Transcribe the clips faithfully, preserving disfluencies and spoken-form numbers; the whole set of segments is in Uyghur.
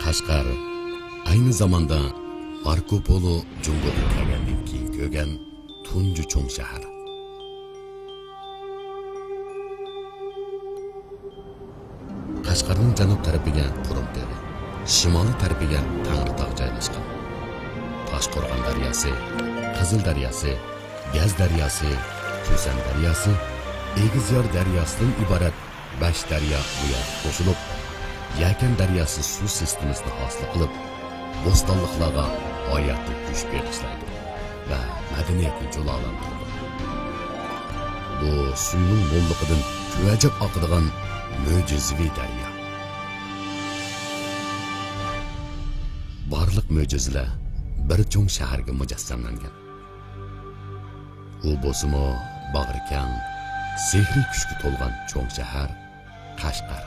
قەشقەر ئەينى زاماندا ماركو پولو جۇڭگوغا كەلگەندىن كېيىن كۆرگەن تۇنجى چوڭ شەھەر. قەشقەرنىڭ جەنۇب تەرىپىگە قۇرۇم تېغى، شىمالىي تەرىپىگە تەڭرىتاغ جايلاشقان. تاشقورغان دەرياسى، قىزىل دەرياسى، گەز دەرياسى، كۈسەن دەرياسى، ئېگىزيار دەرياسىدىن ئىبارەت بەش دەريا بۇ يەرگە قوشۇلۇپ، يەكەن دەرياسى سۇ سىستېمىسىنى ھاسىل قىلىپ، بوستانلىقلارغا ھاياتىي كۈچ بېغىشلايدۇ ۋە مەدەنىيەتنى جۇلالاندۇرىدۇ. بۇ سۈيىنىڭ موللۇقىدىن كۆۋەجەپ ئاقىدىغان مۆجىزىۋى دەريا. بارلىق مۆجىزىلەر بىر چوڭ شەھەرگە مۇجەسسەملەنگەن. ئۇ بولسىمۇ باغرى كەڭ، سېھرىي كۈچكە تولغان چوڭ شەھەر قەشقەر.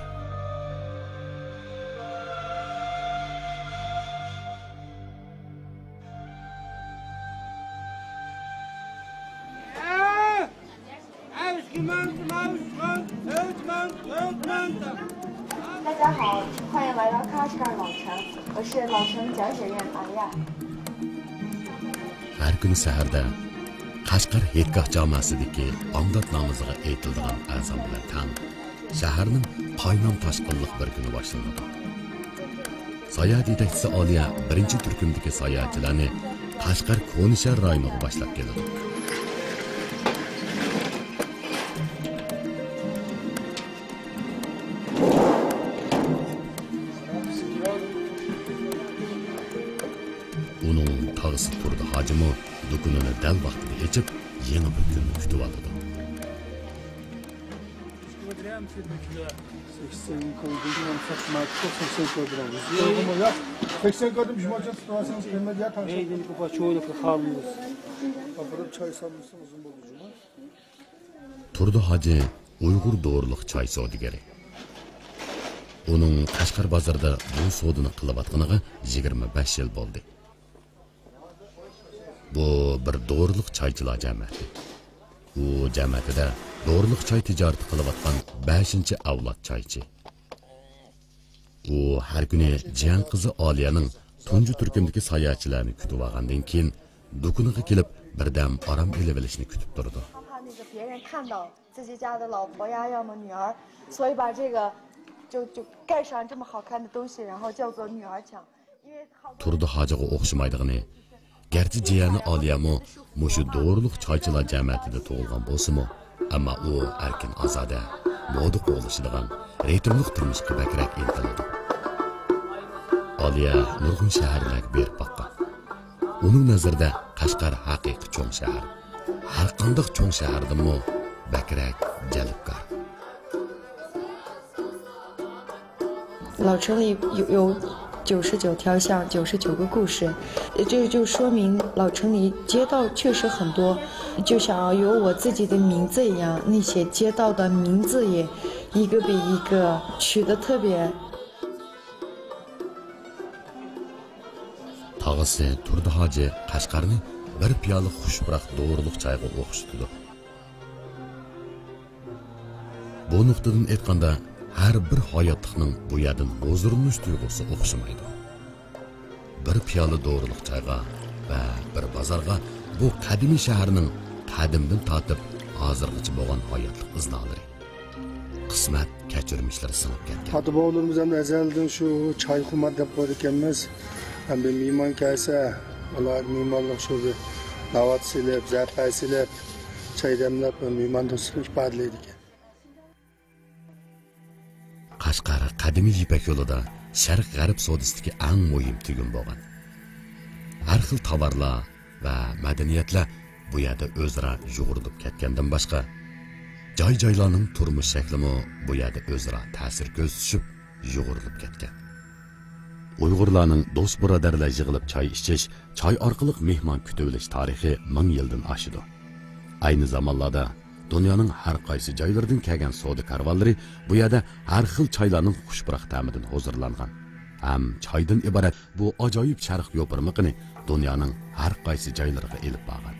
ھەر كۈنى سەھەردە قەشقەر ھېيتگاھ جاماسىدىكى بامدات نامىزىغا ئېيتىلىدىغان ئەزان بىلەن تەڭ شەھەرنىڭ قاينام تاشقىنلىق بىر كۈنى باشلىنىدۇ. ساياھەت يېتەكچىسى ئالىيە بىرىنچى تۈركۈمدىكى ساياھەتچىلەرنى قەشقەر كونا شەھەر رايونىغا باشلاپ كېلىدۇ. ئۇنىڭ تاغىسى تۇردى ھاجىمۇ دۇكىنىنى دەل ۋاقتىدا ئېچىپ، يېڭى بىر كۈننى كۈتۈۋالىدۇ. سەكسەن كىلو، سەكسەن كىلو. يوقمۇ؟ ياق. سەكسەن كىلودىن بىر مانچە تۇتۇپ ئالسىڭىز قىممەت يا، تاڭشا. مەيدىنى قوپا چويلۇققا قالمىدىڭىز. ئاپىرىپ چاي سالمىسىڭىز بولدى جۇما. تۇردى ھاجى ئۇيغۇر دورىلىق چاي سودىگىرى. ئۇنىڭ قەشقەر بازىرىدا بۇ سودىنى قىلىۋاتقىنىغا يىگىرمە بەش يىل بولدى. بۇ بىر دورىلىق چايچىلار جەمەتى. ئۇ جەمەتىدە دورىلىق چاي تىجارىتى قىلىۋاتقان بەشىنچى ئەۋلاد چايچى. ئۇ ھەر كۈنى جىيەن قىزى ئالىيەنىڭ تۇنجى تۈركۈمدىكى ساياھەتچىلەرنى كۈتۈۋالغاندىن كېيىن، دۇكىنىغا كېلىپ بىردەم ئارام ئېلىۋېلىشنى كۈتۈپ تۇرىدۇ. 自己家的老婆呀，要么女儿，所以把这个就就盖上这么好看的东西，然后叫做女儿墙。 تۇردى ھاجىغا ئوخشىمايدىغىنى، گەرچە جىيەنى ئالىيەمۇ مۇشۇ دورىلىق چايچىلار جەمەتىدە تۇغۇلغان بولسىمۇ، ئەمما ئۇ ئەركىن-ئازادە، مودا قوغلىشىدىغان، رىتىملىق تۇرمۇشقا بەكرەك ئىنتىلىدۇ. ئالىيە نۇرغۇن شەھەرلەرگە بېرىپ باققان. ئۇنىڭ نەزىرىدە قەشقەر ھەقىقىي چوڭ شەھەر. ھەرقانداق چوڭ شەھەردىنمۇ بەكرەك جەلپكار. 老城里有有九十九条巷，九十九个故事，这就说明老城里街道确实很多，就像有我自己的名字一样，那些街道的名字也一个比一个取得特别。 تاغىسى تۇردى ھاجى قەشقەرنى بىر پىيالە خۇش پۇراق دورىلىق چايغا ئوخشىتىدۇ. بۇ نۇقتىدىن ئېيتقاندا، ھەر بىر ھاياتلىقنىڭ بۇ يەردىن ھۇزۇرلىنىش تۇيغۇسى ئوخشىمايدۇ. بىر پىيالە دورىلىق چايغا ۋە بىر بازارغا بۇ قەدىمىي شەھەرنىڭ قەدىمدىن تارتىپ ھازىرغىچە بولغان ھاياتلىق ئىزنالىرى، قىسمەت كەچۈرمىشلىرى سىڭىپ كەتكەن. ئاتا-بوۋىلىرىمىز ھەم ئەزەلدىن شۇ چاي خۇمار دەپ قويىدىكەنمىز. ھەم بىر مېھمان كەلسە، ئۇلار مېھمانلىق شۇ بىر ناۋات سېلىپ، زەپەر سېلىپ، چاي دەملەپ، مېھماندوستلۇقنى ئىپادىلەيدىكەن. قەشقەر قەدىمىي يىپەك يولىدا شەرق-غەرب سودىسىدىكى ئەڭ مۇھىم تۈگۈن بولغان. ھەر خىل تاۋارلار ۋە مەدەنىيەتلەر بۇ يەردە ئۆزئارا يۇغۇرۇلۇپ كەتكەندىن باشقا، جاي-جايلارنىڭ تۇرمۇش شەكلىمۇ بۇ يەردە ئۆزئارا تەسىر كۆرسىتىشىپ يۇغۇرۇلۇپ كەتكەن. ئۇيغۇرلارنىڭ دوست-بۇرادەرلەر يىغىلىپ چاي ئىچىش، چاي ئارقىلىق مېھمان كۈتۈۋېلىش تارىخى مىڭ يىلدىن ئاشىدۇ. ئەينى زامانلاردا دۇنيانىڭ ھەر قايسى جايلىرىدىن كەلگەن سودا كارۋانلىرى بۇ يەردە ھەر خىل چايلارنىڭ خۇش پۇراق تەمىدىن ھۇزۇرلانغان ھەم چايدىن ئىبارەت بۇ ئاجايىپ شەرق يوپۇرمىقىنى دۇنيانىڭ ھەر قايسى جايلىرىغا ئېلىپ بارغان.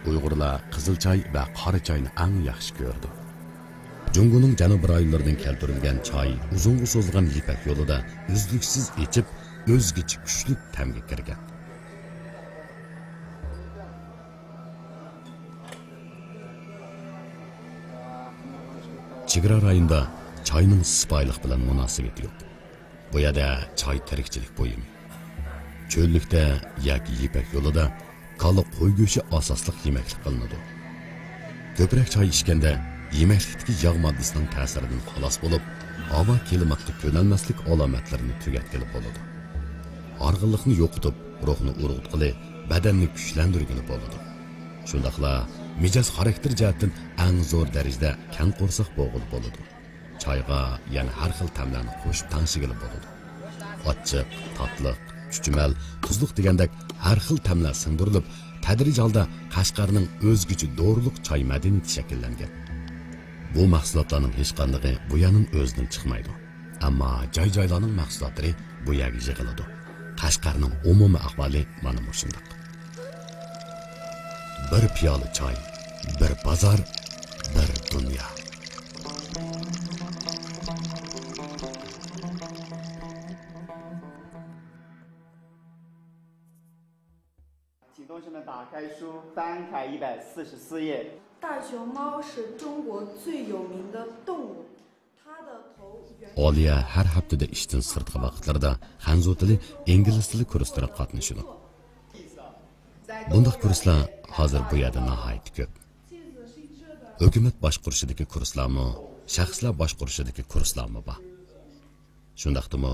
ئۇيغۇرلار قىزىل چاي ۋە قارا چاينى ئەڭ ياخشى كۆرىدۇ. جۇڭگونىڭ جەنۇبىي رايونلىرىدىن كەلتۈرۈلگەن چاي ئۇزۇنغا سوزۇلغان يىپەك يولىدا ئۈزلۈكسىز ئېچىپ، ئۆزگىچە كۈچلۈك تەمگە كىرگەن. چېگرا رايونىدا چاينىڭ سىپايىلىق بىلەن مۇناسىۋىتى يوق. بۇ يەردە چاي تىرىكچىلىك بۇيۇمى. چۆللۈكتە ياكى يىپەك يولىدا كالا، قوي گۆشى ئاساسلىق يېمەكلىك قىلىنىدۇ. كۆپرەك چاي ئىچكەندە، يېمەكلىكتىكى ياغ ماددىسىنىڭ تەسىرىدىن خالاس بولۇپ، ھاۋا كىلىماتقا كۆنەلمەسلىك ئالامەتلىرىنى تۈگەتكىلى بولىدۇ. ھارغىنلىقنى يوقىتىپ، روھنى ئۇرغۇتقىلى، بەدەننى كۈچلەندۈرگىلى بولىدۇ. شۇنداقلا مىجەز خاراكتېر جەھەتتىن ئەڭ زور دەرىجىدە كەڭ قورساق بولغىلى بولىدۇ. چايغا يەنە ھەر خىل تەملەرنى قوشۇپ تەڭشىگىلى بولىدۇ. ئاچچىق، تاتلىق، چۈچۈمەل، تۇزلۇق دېگەندەك ھەر خىل تەملەر سىڭدۈرۈلۈپ، تەدرىجىي ھالدا قەشقەرنىڭ ئۆزگىچە دورىلىق چاي مەدەنىيىتى شەكىللەنگەن. بۇ مەھسۇلاتلارنىڭ ھېچقاندىقى بۇ يەرنىڭ ئۆزىدىن چىقمايدۇ. ئەمما جاي-جايلارنىڭ مەھسۇلاتلىرى بۇ يەرگە يىغىلىدۇ. قەشقەرنىڭ ئومۇمىي ئەھۋالى مانا مۇشۇنداق. بىر پىيالە چاي، بىر بازار، بىر دۇنيا. 请同学们打开书，翻开一百四十四页。大熊猫是中国最有名的动物，它的头圆。 ئالىيە ھەر ھەپتىدە ئىشتىن سىرتقى ۋاقىتلىرىدا خەنزۇ تىلى، ئىنگلىز تىلى كۇرسلىرىغا قاتنىشىدۇ. بۇنداق كۇرسلار ھازىر بۇ يەردە ناھايىتى كۆپ. ھۆكۈمەت باشقۇرۇشىدىكى كۇرسلارمۇ، شەخسلەر باشقۇرۇشىدىكى كۇرسلارمۇ بار. شۇنداقتىمۇ،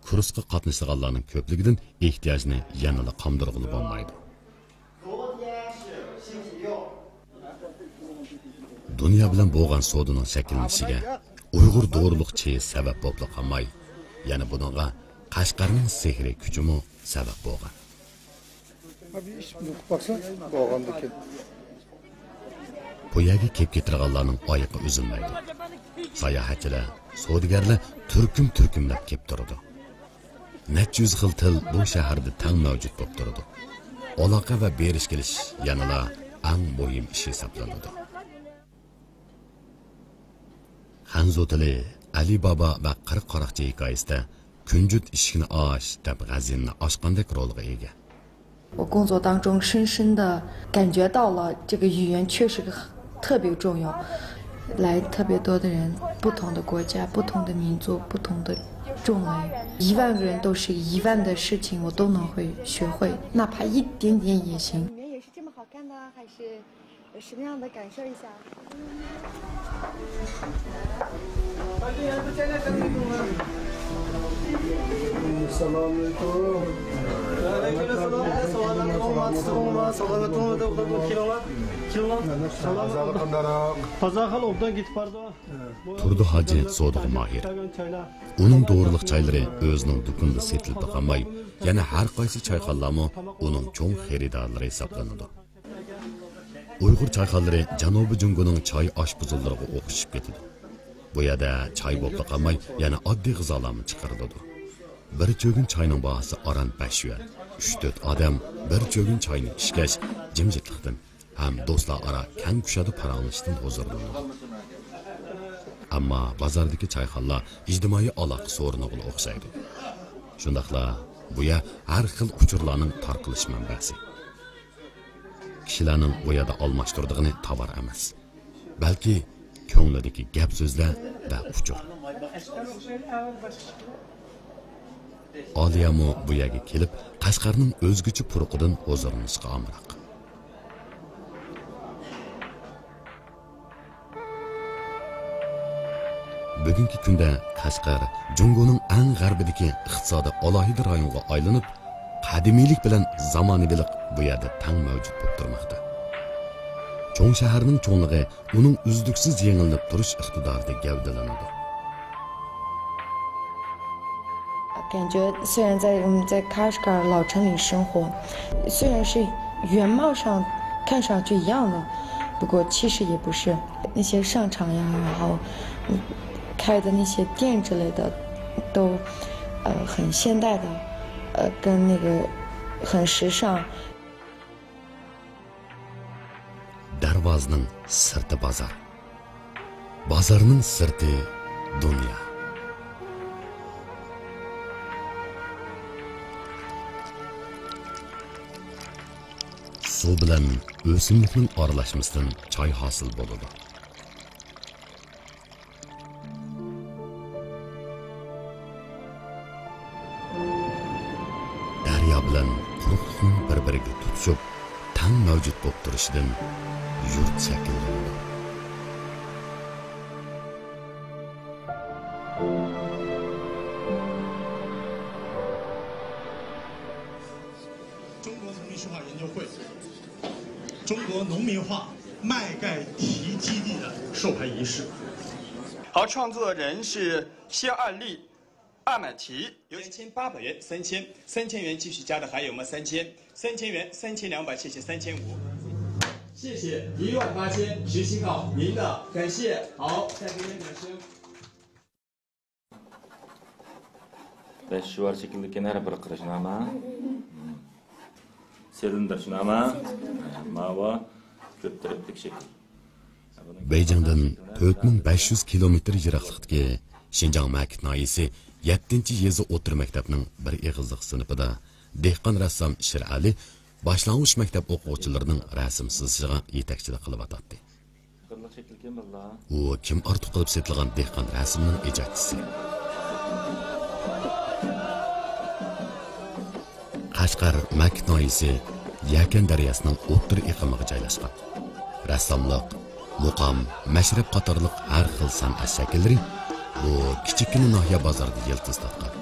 كۇرسقا قاتنىشىدىغانلارنىڭ كۆپلۈكىدىن ئېھتىياجنى يەنىلا قاندۇرغىلى بولمايدۇ. دۇنيا بىلەن بولغان سودىنىڭ شەكىللىنىشىگە ئۇيغۇر دورىلىق چېيى سەۋەب بولۇپلا قالماي، يەنە بۇنىڭغا قەشقەرنىڭ سېھرىي كۈچىمۇ سەۋەب بولغان. بولغاندىكىن. بۇ يەرگە كېلىپ كېتىدىغانلارنىڭ ئايىقى ئۈزۈلمەيدۇ. ساياھەتچىلەر، سودىگەرلەر تۈركۈم-تۈركۈملەپ كېلىپ تۇرىدۇ. نەچچە يۈز خىل تىل بۇ شەھەردە تەڭ مەۋجۇت بولۇپ تۇرىدۇ. ئالاقە ۋە بېرىش-كېلىش يەنىلا ئەڭ مۇھىم ئىش ھېسابلىنىدۇ. خەنزۇ تىلى ئەلى بابا ۋە قىرىق قاراقچى ھېكايىسىدە كۈنجۈت ئىشىكنى ئاچ دەپ غەزىنىنى ئاچقاندەك رولغا ئىگە. 我工作当中深深的感觉到了这个语言确实很，特别重要。来特别多的人，不同的国家、不同的民族、不同的种类，一万个人都是一万的事情，我都能会学会，哪怕一点点也行。里面也是这么好看的，还是 什么样的感受一下？ تۇردى ھاجى سودىغا ماھىر. ئۇنىڭ دورىلىق چايلىرى ئۆزىنىڭ دۇكىنىدا سېتىلىپلا قالماي، يەنە ھەر قايسى چايخانىلارمۇ ئۇنىڭ چوڭ خېرىدارلىرى ھېسابلىنىدۇ. ئۇيغۇر چايخانىلىرى جەنۇبىي جۇڭگونىڭ چاي ئاشپۇزۇللىرىغا ئوخشىشىپ كېتىدۇ. بۇ يەردە چاي بولۇپلا قالماي، يەنە ئاددىي غىزالارمۇ چىقىرىلىدۇ. بىر چۆگۈن چاينىڭ باھاسى ئاران بەش يۈەن. ئۈچ-تۆت ئادەم بىر چۆگۈن چاينى ئىچكەچ، جىمجىتلىقتىن ھەم دوستلار ئارا كەڭ كۇشادە پاراڭلىشىشتىن ھۇزۇرلىنىدۇ. ئەمما بازاردىكى چايخانىلار ئىجتىمائىي ئالاقە سورۇنىغىلا ئوخشايدۇ. شۇنداقلا بۇ يەر ھەر خىل ئۇچۇرلارنىڭ تارقىلىش مەنبەسى. كىشىلەرنىڭ بۇ يەردە ئالماشتۇرىدىغىنى تاۋار ئەمەس، بەلكى كۆڭلىدىكى گەپ-سۆزلەر ۋە ئۇچۇر. ئالىيەمۇ بۇ يەرگە كېلىپ، قەشقەرنىڭ ئۆزگىچە پۇرىقىدىن ھۇزۇرلىنىشقا ئامراق. بۈگۈنكى كۈندە قەشقەر جۇڭگونىڭ ئەڭ غەربىدىكى ئىقتىسادىي ئالاھىدە رايونغا ئايلىنىپ، قەدىمىيلىك بىلەن زامانىۋىلىق بۇ يەردە تەڭ مەۋجۇت بولۇپ تۇرماقتا. چوڭ شەھەرنىڭ چوڭلۇقى ئۇنىڭ ئۈزلۈكسىز يېڭىلىنىپ تۇرۇش ئىقتىدارىدا گەۋدىلىنىدۇ. 感觉虽然在，我们在卡什卡尔老城里生活，虽然是原貌上看上去一样的，不过其实也不是。那些商场呀，然后，嗯，开的那些店之类的，都，呃，很现代的，呃，跟那个很时尚。 دەرۋازىنىڭ سىرتى بازار. بازارنىڭ سىرتى دۇنيا. سۇ بىلەن ئۆسۈملۈكنىڭ ئارىلاشمىسىدىن چاي ھاسىل بولىدۇ. دەريا بىلەن قۇرۇقلۇقنىڭ بىر-بىرىگە تۇتىشىپ، تەڭ مەۋجۇت بولۇپ تۇرۇشىدىن يۇرت شەكىللىنىدۇ. 中国农民书法研究会，中国农民画麦秆题基地的授牌仪式。好，创作人是谢岸丽、阿满提，有三千八百元，三千，三千元继续加的还有吗？三千，三千元，三千两百，谢谢，三千五。谢谢，一万八千，执行好，您的，感谢。好，再给点掌声。 بەش شۇۋار شەكىلدىكى ھەر بىر قىرى شۇنداقما؟ سىلىندىر شۇنداقما؟ ماۋۇ كۆپ تەرەپلىك شەكىل. بېيجىڭدىن تۆت مىڭ بەش يۈز كىلومېتىر يىراقلىقتىكى شىنجاڭ مەكىت ناھىيەسى يەتتىنچى يېزا ئوتتۇرا مەكتەپنىڭ بىر ئېغىزلىق سىنىپىدا دېھقان رەسسام شىرئەلى باشلانغۇچ مەكتەپ ئوقۇغۇچىلىرىنىڭ رەسىم سىزىشىغا يېتەكچىلىك قىلىۋاتاتتى. ئۇ كىم ئارتۇق قىلىپ سېتىلغان دېھقان رەسىمىنىڭ ئىجادچىسى. قەشقەر مەكىت ناھىيەسى يەكەن دەرياسىنىڭ ئوتتۇرا ئېقىمىغا جايلاشقان. رەسساملىق، مۇقام، مەشرەپ قاتارلىق ھەر خىل سەنئەت شەكىللىرى بۇ كىچىككىنە ناھىيە بازىرىدا يىلتىز تارتقان.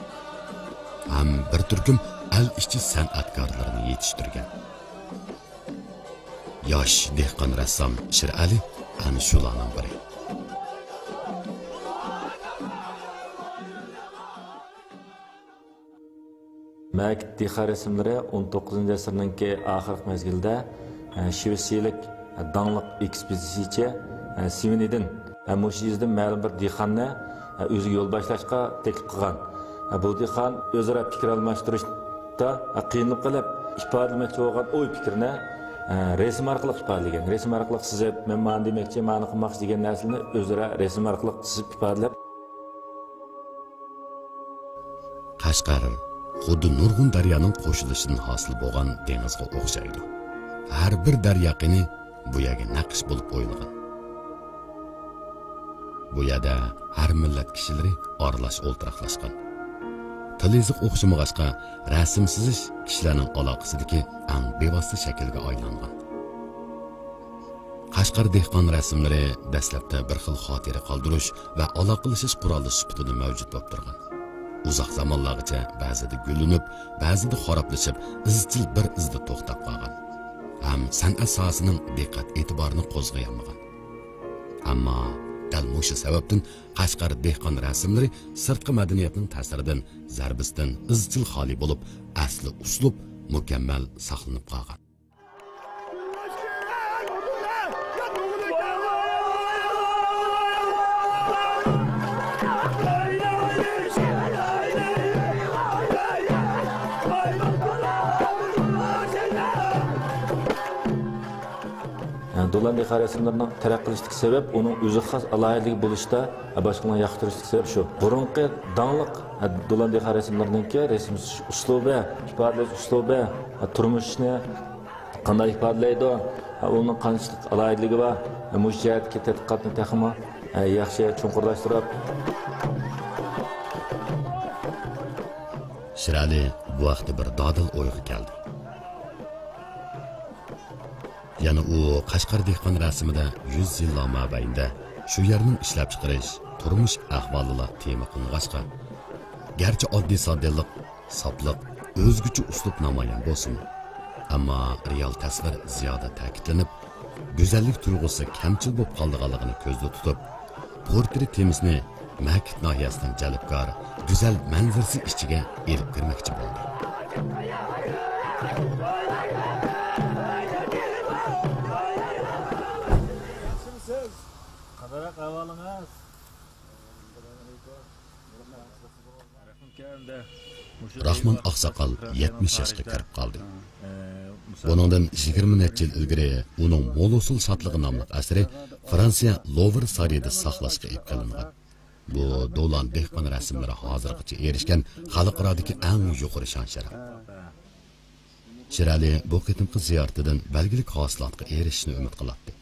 ھەم بىر تۈركۈم ئەل ئىچى سەنئەتكارلىرىنى يېتىشتۈرگەن. ياش دېھقان رەسسام شىرئەلى ئەنە شۇلارنىڭ بىرى. مەكىت دېھقان رەسىملىرى ئون توققۇزىنچى ئەسىرنىڭكى ئاخىرقى مەزگىلدە، ئە، شىۋېتسىيىلىك، ئە، داڭلىق ئېكسپېدىتسىيىچى، ئە، سىۋىنىدىن، ئە، مۇشۇ يېزىدىن مەلۇم بىر دېھقاننى، ئە، ئۆزىگە يول باشلاشقا تەكلىپ قىلغان. ئە، بۇ دېھقان ئۆزئارا پىكىر ئالماشتۇرۇشتا، ئە، قىينىلىپ قېلىپ، ئىپادىلىمەكچى بولغان ئوي پىكرىنى، ئە، رەسىم ئارقىلىق ئىپادىلىگەن. رەسىم ئارقىلىق سىزىپ، مەن مانى دېمەكچى، مانى قىلماقچى دېگەن نەرسىلەرنى ئۆزئارا رەسىم ئارقىلىق سىزىپ ئىپادىلەپ، قەشقەر خۇددى نۇرغۇن دەريانىڭ قوشۇلۇشىدىن ھاسىل بولغان دېڭىزغا ئوخشايدۇ. ھەر بىر دەريا قېنى بۇ يەرگە نەقىش بولۇپ ئويۇلغان. بۇ يەردە ھەر مىللەت كىشىلىرى ئارىلاش ئولتۇراقلاشقان. تىل يېزىق ئوخشىمىغاچقا، رەسىم سىزىش كىشىلەرنىڭ ئالاقىسىدىكى ئەڭ بىۋاسىتە شەكىلگە ئايلانغان. قەشقەر دېھقان رەسىملىرى دەسلەپتە بىر خىل خاتىرە قالدۇرۇش ۋە ئالاقىلىشىش قورالى سۈپىتىدە مەۋجۇت بولۇپ تۇرغان. ئۇزاق زامانلارغىچە بەزىدە گۈللىنىپ، بەزىدە خارابلىشىپ، ئىزچىل بىر ئىزدا توختاپ قالغان. ھەم سەنئەت ساھەسىنىڭ دىققەت ئېتىبارىنى قوزغىيالمىغان. ئەمما دەل مۇشۇ سەۋەبتىن قەشقەر دېھقان رەسىملىرى سىرتقى مەدەنىيەتنىڭ تەسىرىدىن، زەربىسىدىن ئىزچىل خالىي بولۇپ، ئەسلى ئۇسلۇب مۇكەممەل ساقلىنىپ قالغان. دولان دېھقان رەسىملىرىنىڭ تەرەققىي قىلىشتىكى سەۋەب ئۇنىڭ ئۆزىگە خاس ئالاھىدىلىكى بولۇشتا، باشقىلارنى ياقتۇرۇشتىكى سەۋەب شۇ. بۇرۇنقى داڭلىق دولان دېھقان رەسىملىرىنىڭكى رەسىم ئۇسلۇبى، ئىپادىلەش ئۇسلۇبى، تۇرمۇشنى قانداق ئىپادىلەيدۇ؟ ھە، ئۇنىڭ قانچىلىك ئالاھىدىلىكى بار؟ ھە، مۇشۇ جەھەتتىكى تەتقىقاتنى تېخىمۇ، ھە، ياخشى چوڭقۇرلاشتۇرۇپ. شىرئەلى بۇ ھەقتە بىر دادىل ئويغا كەلدى. يەنە ئۇ قەشقەر دېھقان رەسىمىدە يۈز يىللار مابەينىدە شۇ يەرنىڭ ئىشلەپچىقىرىش، تۇرمۇش ئەھۋالىلا تېما قىلىنغاچقا، گەرچە ئاددىي-ساددىلىق، ساپلىق، ئۆزگىچە ئۇسلۇب نامايان بولسىمۇ، ئەمما رېئال تەسۋىر زىيادە تەكىتلىنىپ، گۈزەللىك تۇيغۇسى كەمچىل بولۇپ قالىدىغانلىقىنى كۆزدە تۇتۇپ، پورترېت تېمىسىنى مەكىت ناھىيەسىنىڭ جەلپكار، گۈزەل مەنزىرىسى ئىچىگە ئېلىپ كىرمەكچى بولدى. ياخشىمۇسىز؟ قانداق ئەھۋالىڭىز؟ راخمان ئاقساقال يەتمىش ياشقا كىرىپ قالدى. بۇنىڭدىن يىگىرمە نەچچە يىل ئىلگىرى ئۇنىڭ مول ھوسۇل شادلىقى ناملىق ئەسىرى فرانسىيە لوۋر سارىيىدا ساقلاشقا ئېلىپ قېلىنغان. بۇ دولان دېھقان رەسىملىرى ھازىرغىچە ئېرىشكەن خەلقئارادىكى ئەڭ يۇقىرى شان-شەرەپ. شىرئەلى بۇ قېتىمقى زىيارىتىدىن بەلگىلىك ھاسىلاتقا ئېرىشىشنى ئۈمىد قىلاتتى.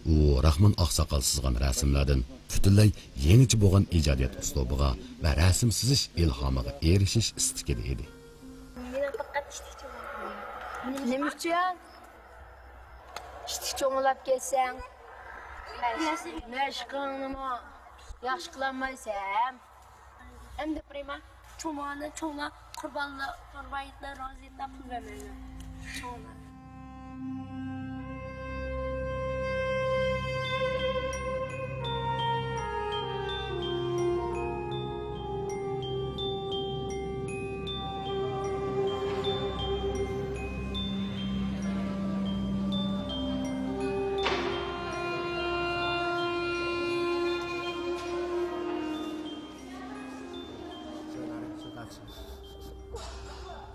ئۇ راخمان ئاقساقال سىزغان رەسىملەردىن پۈتۈنلەي يېڭىچە بولغان ئىجادىيەت ئۇسلۇبىغا ۋە رەسىم سىزىش ئىلھامىغا ئېرىشىش ئىستىكىدە ئىدى. مېنىڭ پەقەت ئىشتىكچە بولغىنىم. نېمە ئۈچۈن؟ ئىشتىكچە چوڭلاپ كەتسەڭ، مەشىقىڭنىمۇ ياخشى قىلالمايسەن. ئەمدى بىرىما چوڭلارنى، چوڭلار قۇربانلار، قۇربانلار رازى تاپىۋەرمەيمەن. چوڭلار.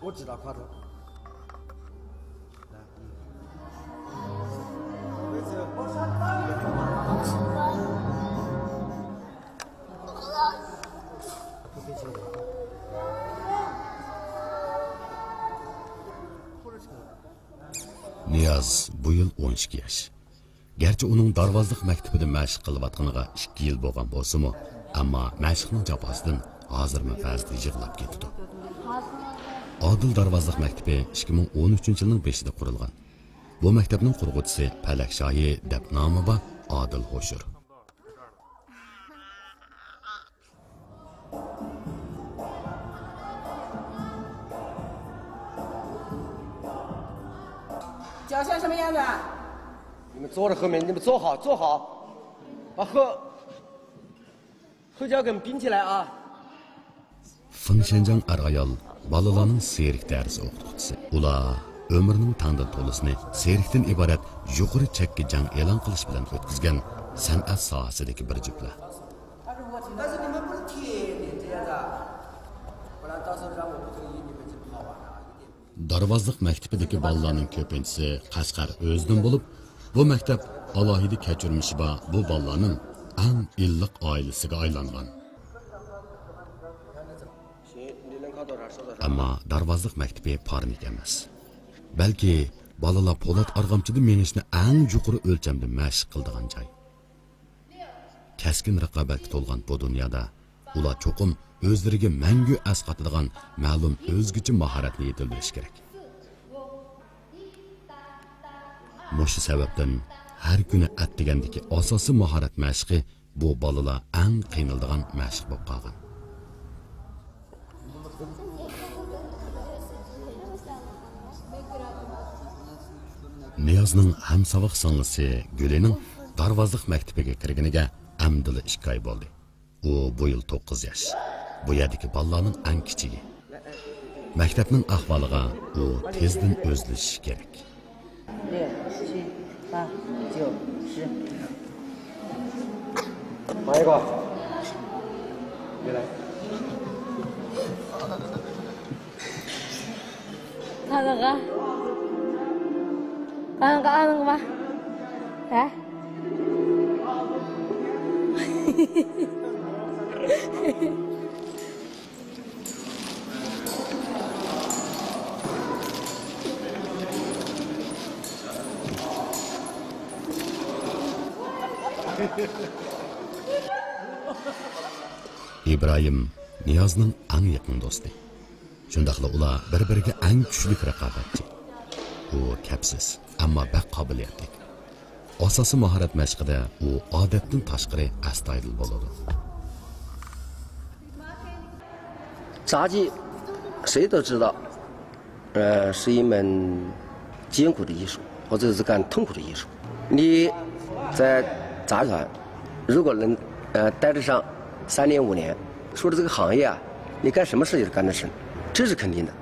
我知道，快走。来，嗯。نىياز بۇ يىل ئون ئىككى ياش. گەرچە ئۇنىڭ دارۋازلىق مەكتىپىدە مەشىق قىلىۋاتقىنىغا ئىككى يىل بولغان بولسىمۇ، ئەمما مەشىقنىڭ جاپاسىدىن ھازىرمۇ بەزىدە يىغلاپ كېتىدۇ. ئادىل دارۋازلىق مەكتىپى ئىككى مىڭ ئون ئۈچىنچى يىلنىڭ بېشىدا قۇرۇلغان. بۇ مەكتەپنىڭ قۇرغۇچىسى پەلەك شاھى دەپ نامى بار ئادىل ھوشۇر. 脚像什么样的？你们坐着喝没？你们坐好，坐好，把喝，喝脚给我们冰起来啊！ فېڭ شەنجاڭ ئەر-ئايال بالىلارنىڭ سېرك دەرس ئوقۇتقۇچىسى. ئۇلار ئۆمرىنىڭ تەڭدىن تولىسىنى سېركتىن ئىبارەت يۇقىرى چەككە جەڭ ئېلان قىلىش بىلەن ئۆتكۈزگەن سەنئەت ساھەسىدىكى بىر جۈپلەر. دارۋازلىق مەكتىپىدىكى بالىلارنىڭ كۆپىنچىسى قەشقەر ئۆزىدىن بولۇپ، بۇ مەكتەپ ئالاھىدە كەچۈرمىشى بار بۇ بالىلارنىڭ ئەڭ ئىللىق ئائىلىسىگە ئايلانغان. ئەمما دارۋازلىق مەكتىپى پارنىك ئەمەس. بەلكى بالىلار پولات ئارغامچىدا مېڭىشنى ئەڭ يۇقىرى ئۆلچەمدە مەشىق قىلىدىغان جاي. كەسكىن رىقابەتكە تولغان بۇ دۇنيادا ئۇلار چوقۇم ئۆزلىرىگە مەڭگۈ ئەسقاتىدىغان مەلۇم ئۆزگىچە ماھارەتنى يېتىلدۈرۈشى كېرەك. مۇشۇ سەۋەبتىن ھەر كۈنى ئەتىگەندىكى ئاساسىي ماھارەت مەشقى بۇ بالىلار ئەڭ قىينىلىدىغان مەشىق بولۇپ قالغان. نىيازنىڭ ھەمساۋاق سىڭلىسى گۈلىنىڭ دارۋازلىق مەكتىپىگە كىرگىنىگە ئەمدىلا ئىككى ئاي بولدى. ئۇ بۇ يىل توققۇز ياش. بۇ يەردىكى بالىلارنىڭ ئەڭ كىچىكى. مەكتەپنىڭ ئەھۋالىغا ئۇ تېزدىن ئۆزلىشىشى كېرەك. 六、七、八、九、十。 قانىغا؟ قانىغا ئانىڭغا؟ ھە؟ ئىبراھىم نىيازنىڭ ئەڭ يېقىن دوستى. شۇنداقلا ئۇلار بىر-بىرىگە ئەڭ كۈچلۈك رىقابەتچى. ئۇ كەپسىز، ئەمما بەك قابىلىيەتلىك. ئاساسىي ماھارەت مەشقىدە ئۇ ئادەتتىن تاشقىرى ئەستايىدىل بولىدۇ. 杂技，谁都知道，呃，是一门艰苦的艺术，或者是干痛苦的艺术。你在杂技团，如果能，呃，待得上三年五年，说到这个行业啊，你干什么事也是干得成，这是肯定的。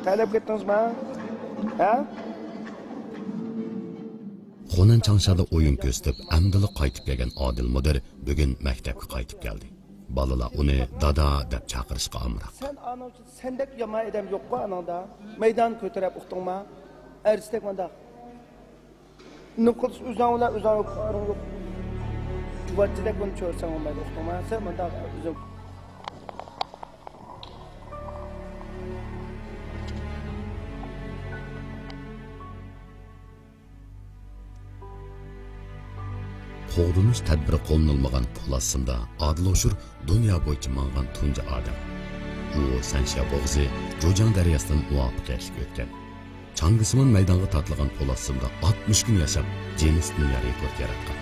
تەلەپ كەتتىڭىزما؟ ھە؟ خۇنەن چاڭشادا ئويۇن كۆرسىتىپ، ئەمدىلا قايتىپ كەلگەن ئادىل مۇدىر بۈگۈن مەكتەپكە قايتىپ كەلدى. بالىلار ئۇنى دادا دەپ چاقىرىشقا ئامراق. سەن ئانىڭ ئۈچۈن سەندەك يامان ئادەم يوققۇ ئانىڭدا. مەيدان كۆتۈرۈپ ئۇقتۇڭما؟ ئەرسىدەك مانداق. نېمە قىلسا ئۆزۈڭ بىلەن ئۆزۈڭ يوق، ئارىڭ يوق. جۇۋاججىدەك بۇنى چۆرسەڭ بولمايدۇ، ئۇقتۇڭما؟ سەن مانداق ئۆزۈڭ. قوغدىنىش تەدبىرى قوللىنىلمىغان پولات سىمدا ئادىل ھوشۇر دۇنيا بويىچە ماڭغان تۇنجى ئادەم. ئۇ سەنشيا بوغۇزى، جۇجياڭ دەرياسىدىن مۇۋەپپەقىيەتلىك ئۆتكەن. چاڭگىسىمان مەيدانغا تارتىلغان پولات سىمدا ئاتمىش كۈن ياشاپ، جىننېس دۇنيا رېكورت ياراتقان.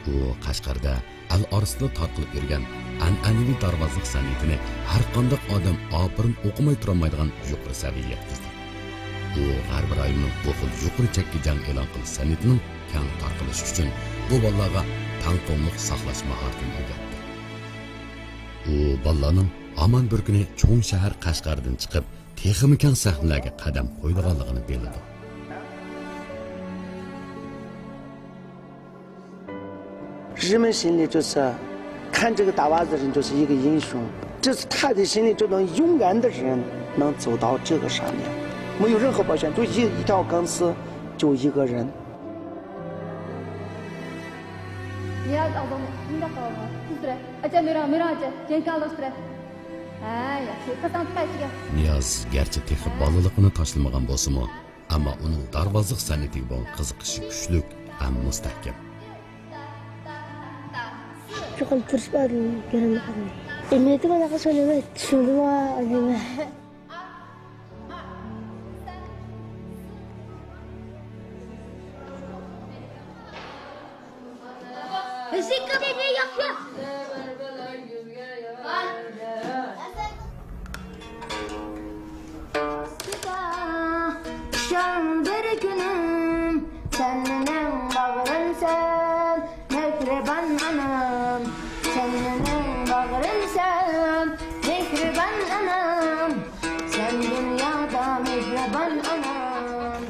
ئۇ قەشقەردە ئەل ئارىسىدا تارقىلىپ يۈرگەن ئەنئەنىۋى دارۋازلىق سەنئىتىنى ھەرقانداق ئادەم ئاپىرىن ئوقۇماي تۇرالمايدىغان يۇقىرى سەۋىيەگە يەتكۈزدى. ئۇ غەربىي رايوننىڭ بۇ خىل يۇقىرى چەككە جەڭ ئېلان قىلىش سەنئىتىنىڭ كەڭ تارقىلىشى ئۈچۈن بۇ بالىلارغا تەڭپۇڭلۇق ساقلاش ماھارىتىنى ئۆگەتتى. ئۇ بالىلارنىڭ ھامان بىر كۈنى چوڭ شەھەر قەشقەردىن چىقىپ، تېخىمۇ كەڭ سەھنىلەرگە قەدەم قويىدىغانلىقىنى بىلىدۇ. 人们心里就是看这个大娃子人就是一个英雄，这是他的心里这种勇敢的人能走到这个上面，没有任何保险，就一一条钢丝，就一个人。نىياز، ئاغزىڭنى مۇنداق قىلىۋالما. تېز تۇرە. ئاچا، مۆرەڭ، مۆرەڭ ئاچا. جەڭكالدا تۇرە. ھە، ياخشى. قىلساڭ تىقاي ئىچىگە. نىياز گەرچە تېخى بالىلىقىنى تاشلىمىغان بولسىمۇ، ئەمما ئۇنىڭ دارۋازلىق سەنئىتىگە بولغان قىزىقىشى كۈچلۈك ھەم مۇستەھكەم. چوقۇم كۆرۈشۈپ ئادىل كۆرۈندى. ئەمەلىيەتتە مانا سۆزلىمەي چۈشەندىم ئادىل. ئۇششاق بىر كۈنۈم، سەن مېنىڭ باغرىمسەن، مېھرىبان ئانام. سەن مېنىڭ باغرىمسەن، مېھرىبان ئانام. سەن دۇنيادا مېھرىبان ئانام.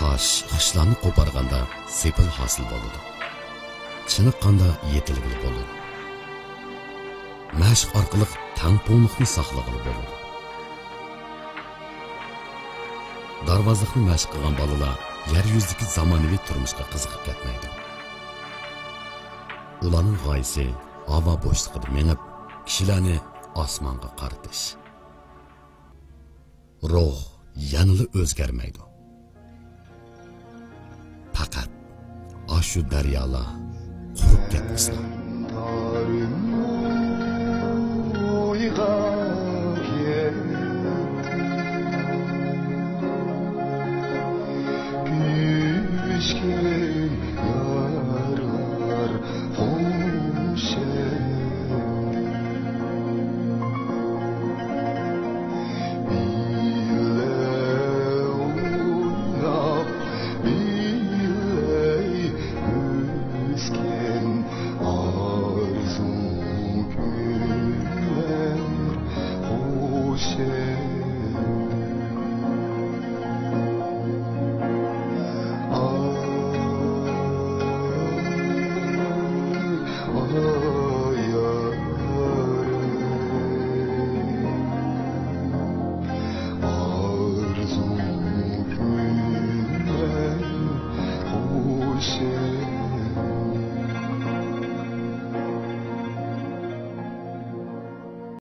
تاش خىشلارنى قوپارغاندا سېپىل ھاسىل بولىدۇ. چېنىققاندا يېتىلگىلى بولىدۇ. مەشىق ئارقىلىق تەڭپۇڭلۇقنى ساقلىغىلى بولىدۇ. دارۋازلىقنى مەشىق قىلغان بالىلار يەر يۈزىدىكى زامانىۋى تۇرمۇشقا قىزىقىپ كەتمەيدۇ. ئۇلارنىڭ غايىسى ھاۋا بوشلۇقىدا مېڭىپ، كىشىلەرنى ئاسمانغا قارىتىش. روھ يەنىلا ئۆزگەرمەيدۇ. پەقەت ئاشۇ دەريالار قۇرۇپ كەتمىسىلا.